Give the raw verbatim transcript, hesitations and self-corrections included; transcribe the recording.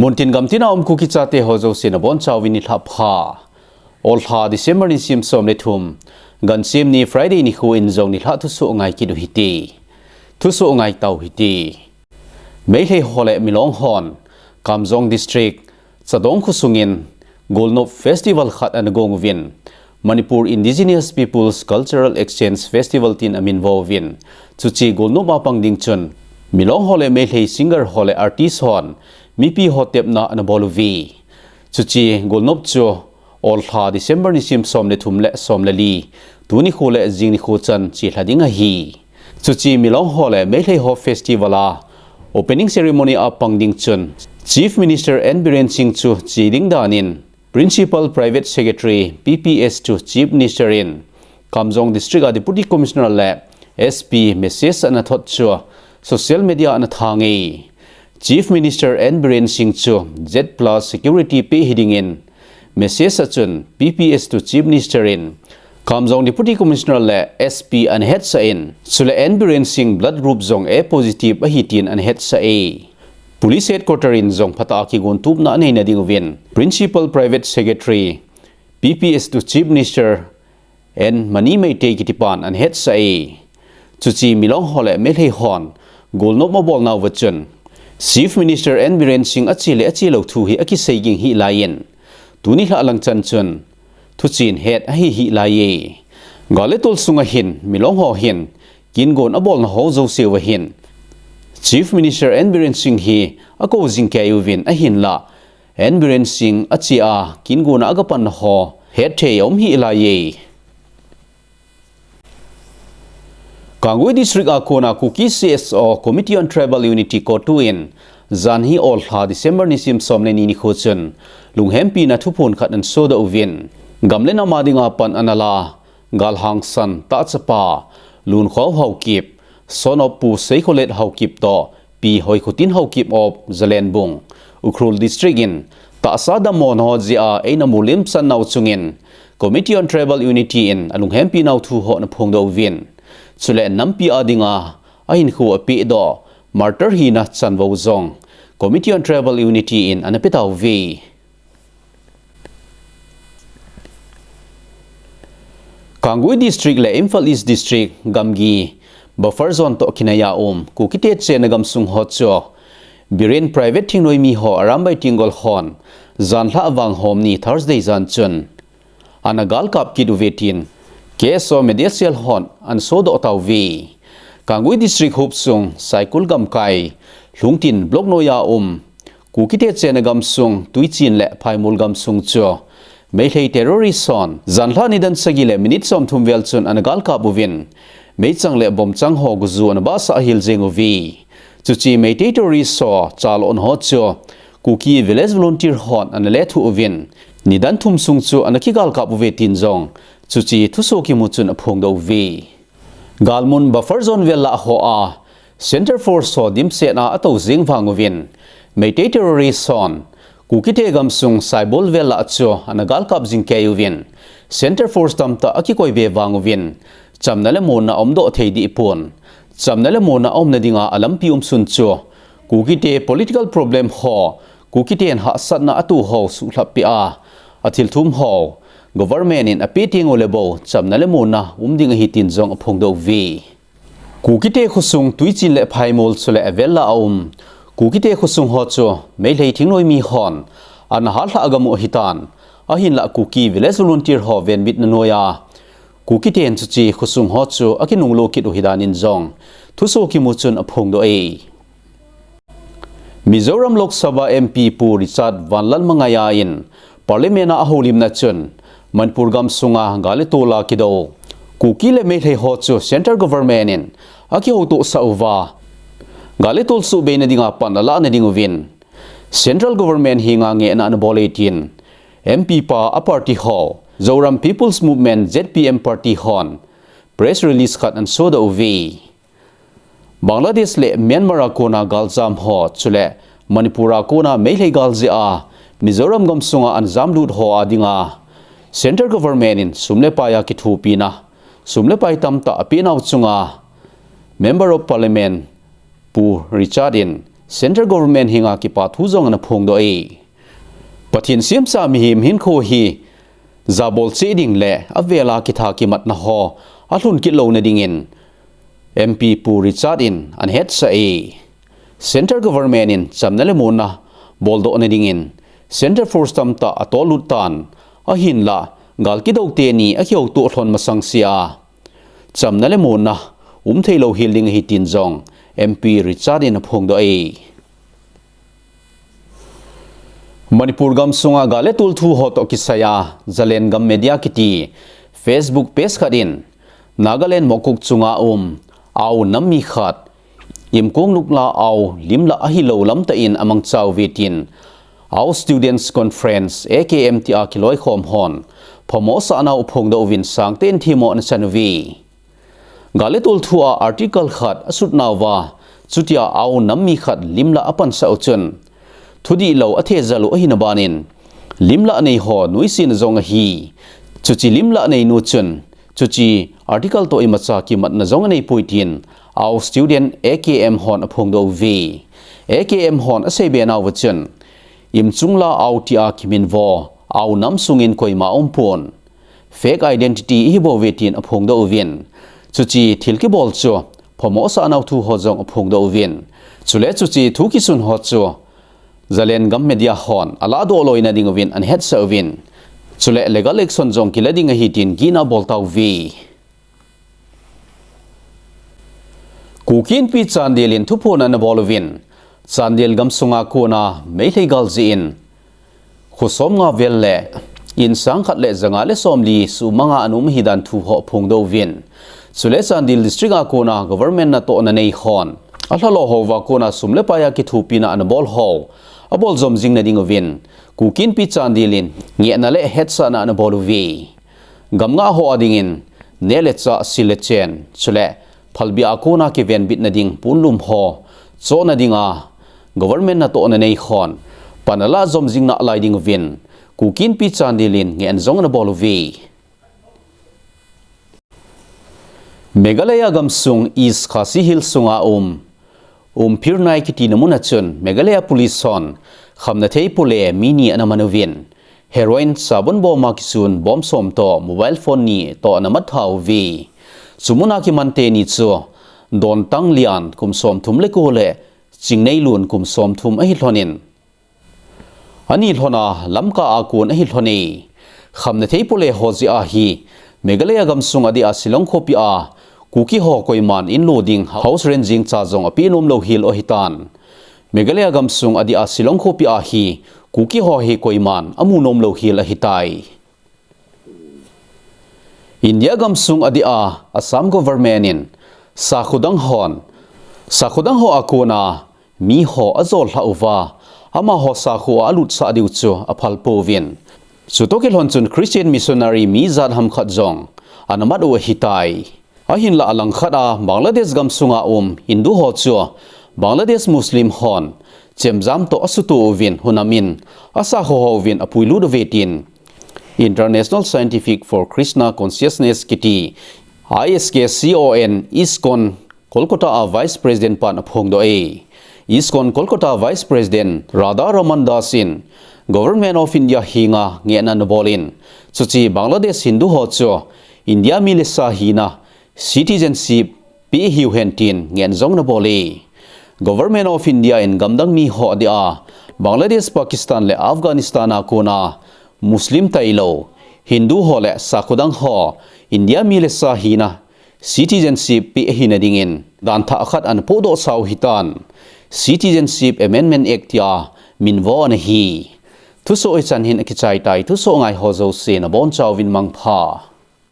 Muntin gamtina um Kuki chate ho jouse nabonchauvin nilhah pha. Olha December nisim som le thum, Gansim ni Friday nikho in jong nilhah thusoh ngai kit u hite. Thusoh ngai tau hite. Meilhei ho le Milong hon Kamjong District, Chadong khosungin Golnop Festival khat ana gong uvin, Manipur Indigenous Peoples Cultural Exchange Festival tin amin vo uvin. Chuche Golnop a pang ding chun Milong ho le Meilhei singer ho le artist hon mipi ho tepna ana bol uve. Chuche Golnop chu olha December nisim som le thum le som le li, tuni kho le jing nikho chan chelha ding ahi. Chuche Milong ho le Meilhei ho festival a opening ceremony a pang ding chun Chief Minister N Biren Singh chu che ding danin Principal Private Secretary P P S to Chief Minister in Kamjong District a Deputy Commissioner le S P message ana thot chu social media ana thang e. Chief Minister N Biren Singh chu Z plus security pe hiding in message a chun P P S to Chief Minister in Kamjong Deputy Commissioner le S P ana hetsah in, chule N Biren Singh blood group jong A positive ahi tin ana hetsah e. Police headquarter in jong phatah a kigon tupna anei nading uvin Principal Private Secretary P P S to Chief Minister N Mani Meitei kitipan ana hetsah e. Chuche Milong ho le Meilhei hon Golnop abol nauva chun Chief Minister N Biren Singh ache le ache lou thu hi akisei ging hih laiyin, tuni lhah lang chan chun thuchen het ahi hih laiye. Gal le tol sunga hin Milong ho hin kingon abolna ho jouse uva hin Chief Minister N Biren Singh hi akou jing kei uvin, ahinlah N Biren Singh ache a kingon a agapanna ho hetthei aum hih laiye. Kangui District a kona Kuki C S O Committee on Tribal Unity, CoTU in jan hi olha December nisim som le ni nikho chun lunghempina thuphon khat ana sodoh uvin, gam le nam a dinga pan ana la galhangsan tahchapa Lunkhou Haokip, son of Pu Seikholet Haokip toh Pi Hoikhotin Haokip of Jalenbung, Ukhrul District in tahsa dammo ho jeh a eina mulimsan nau chungin Committee on Tribal Unity in alunghempi nau thu ho ana phongdoh uvin, chule nampi a dinga ahinkho apehdoh martyr hina chanvo jong Committee on Tribal Unity in ana petauve. Kangui District le Imphal East District gamgi buffer zone toh kinaiya um Kukite chenna gamsung ho chu Biren private thingnoimi ho Arambai Tenggol hon janhi vang hom ni Thursday jan chun ana galkap kit uve tin K S O media cell hon ana sodoh tauve. Kangui District hopsung Saikul gamkai Lhungtin block noiya um Kukite chenna gamsung Tuichin le Phaimol gamsung chu Meitei terrorist hon janhi nidan sagi le minute somthum vel chun ana galkap uvin, meichang le bomchang ho guju ana bahsah hel jeng uve. Chuche Meitei terrorist ho chalon ho chu Kuki Village Volunteer hon ana lethuh uvin, nidan thum sung chu ana kigalkap uve tin jong chuche thusoh kimu chun aphongdoh uve. Galmun buffer zone vel lah hoa Centre Force ho dimset a atou jing vang uvin, Meitei terrorist hon Kukite gamsung Saibol vel lah chu ana galkap jing kei uvin, Centre Force tamtah akikoi be vang uvin, chamna le monna aumdoh thei dehpon. Chamna le monna aumna dinga alampi umsun chu Kukite political problem ho, Kukiten hahsatna atoh ho suhlhap peh a, athilthum ho government in apeh teng uleh bou chamna le monna um ding ahi tin jong aphongdoh uve. Kukite khosung Tuichin le Phaimol chule avel lah a um Kukite khosung ho chu Meitei thingnoimi hon ana hallhah gam u ahitan, ahinlah Kuki Village Volunteer ho venbitna noiya Kukiten chuche khosung ho chu akinunglo kit u ahidan in jong thusoh kimu chun aphongdoh e. Mizoram Lok Sabha M P Pu Richard Vanlalmangaiya in Parliament a ahoulimna chun Manipur gamsunga gal le tol a kidou Kuki le Meitei ho chu Central Government in akihoutohsah uva, gal le tol suhbeina dinga pan alahna ding uvin, Central Government henga ngehna ana bol e tin M P pa a party ho Zoram People's Movement, Z P M party hon press release khat ana sodoh uve. Bangladesh le Myanmar a kona galjam ho chule Manipur a kona Meitei gal jeh a Mizoram gamsunga ana jamlut ho a dinga Central Government in sum le pai a kithopina, sum le pai tamtah apeh nau chunga Member of Parliament Pu Richard in Central Government henga kipa thu jong ana phongdoh e. Pathen semsa mihem hinkho hi jabol cheh ding le avela kitha kimatna ho alhun kit louna dingin M P Pu Richard in ana hetsah e. Central Government in chamna le muonna boldohna dingin Central Force tamtah atollut tan, ahinlah gal kidou teni akihoutoh lhon masang sea chamna le muonna umthei louhel ding ahi tin jong M P Richard in aphongdoh e. Manipur gamsunga gal le tol thu ho toh kisaiya Zalengam Media kiti Facebook page khat in Nagaland Mokokchung a um Ao nam mi khat Imkong Lukla Ao limlah ahilou lamtah in amangchauve tin Ao Students Conference, A K M, tia kiloikhom hon phamo asah nau aphongdoh uvin sangtah in themmo ana chan uve. Gal le tol thu a article khat asut nauva, chutia Ao nam mi khat limlah apansah u chun thudihlou athejal u ahina banin, limlah nei ho nuisatna jong ahi. Chuche limlah neinu chun chuche article toh imacha kimatna jong aneipoi tin Ao Student, A K M hon aphongdoh uve. A K M hon aseibe nauva chun Imchungla Ao tia kiminvo Ao nam sungin koima aumpon, fake identity ihi bouve tin aphongdoh uvin, chuche thil kibol chu phamo asah nau thu ho jong aphongdoh uvin, chule chuche thu kisun ho chu Zalengam Media hon aladoh loina ding uvin ana hetsah uvin, chule legal action jong kila ding ahi tin gihna abol tauve. Kuki Inpi Chandel in thuphon ana bol uvin, Chandel gamsunga kona Meitei gal jeh in kho somnga vel le in sangkhat le janga le somli suhmanga ana um ahidan thu ho aphongdoh uvin, chule Chandel District a kona government natohna nei hon alhalo houva kona sum le paiya kithopina ana bol ho abol jom jing nading uvin, Kuki Inpi Chandel in ngehna le hetsahna ana bol uve. Gam ngah ho adingin neh le chah, sil le chen, chule phalbi a kona kivenbitna ding ponlum ho chohna dinga government natohna nei hon pan alah jom jing nalai ding uvin Kuki Inpi Chandel in ngehna jong ana bol uve. Meghalaya gamsung East Khasi Hills sunga um Umphirnai kitina muna chun Meghalaya Police hon khamnathei pole mi ni ana man uvin, heroin sabon boma kisun bom som toh mobile phone ni toh ana mat tha uve. Chu muna kiman teni chu Dontang Lian kum somthum le ko le Chingneilun kum somthum ahi lhonin, ani lhona Lamka a kon ahi lhon e. Khamnathei pole ho jeh a hi Meghalaya gamsung adeh a Shillong khopi a Kuki ho koiman in lo ding house rent jeng cha jong apeh nom louhel u ahitan, Meghalaya gamsung adeh a Shillong khopi a hi Kuki ho hi koiman amu nom louhel ahitai. India gamsung adeh a Assam government in sakho dang hon, sakho dang ho a kona mi ho ajol lhah uva, amaho sakho a alutsah diu chu aphal pouvin, chutoh kilhon chun Christian missionary mi jat ham khat jong ana mat u ahitai. Ahinlah alangkhat a Bangladesh gamsunga um Hindu ho chu Bangladesh Muslim hon chemjam toh asuto uvin, hunam in asakho ho uvin apuilut uve tin International Scientific for Krishna Consciousness kiti I S K C O N, ISKCON Kolkata a Vice President pan aphongdoh e. ISKCON Kolkata Vice President Radha Raman Das in Government of India henga ngehna ana bol in, chuche Bangladesh Hindu ho chu India mi le sa hina citizenship peh ahiu hen tin ngehna jong ana bol e. Government of India in gamdang mi ho adeh a Bangladesh, Pakistan le Afghanistan a kona Muslim tailou Hindu ho le sakho dang ho India mi le sa hina citizenship peh ahina dingin dan thah khat ana pohdoh sau hitan, Citizenship Amendment Act tia minvo ana hi. Thusoh hichan hin akichai tai, thusoh ngai ho jouse nabonchauvin mangpha.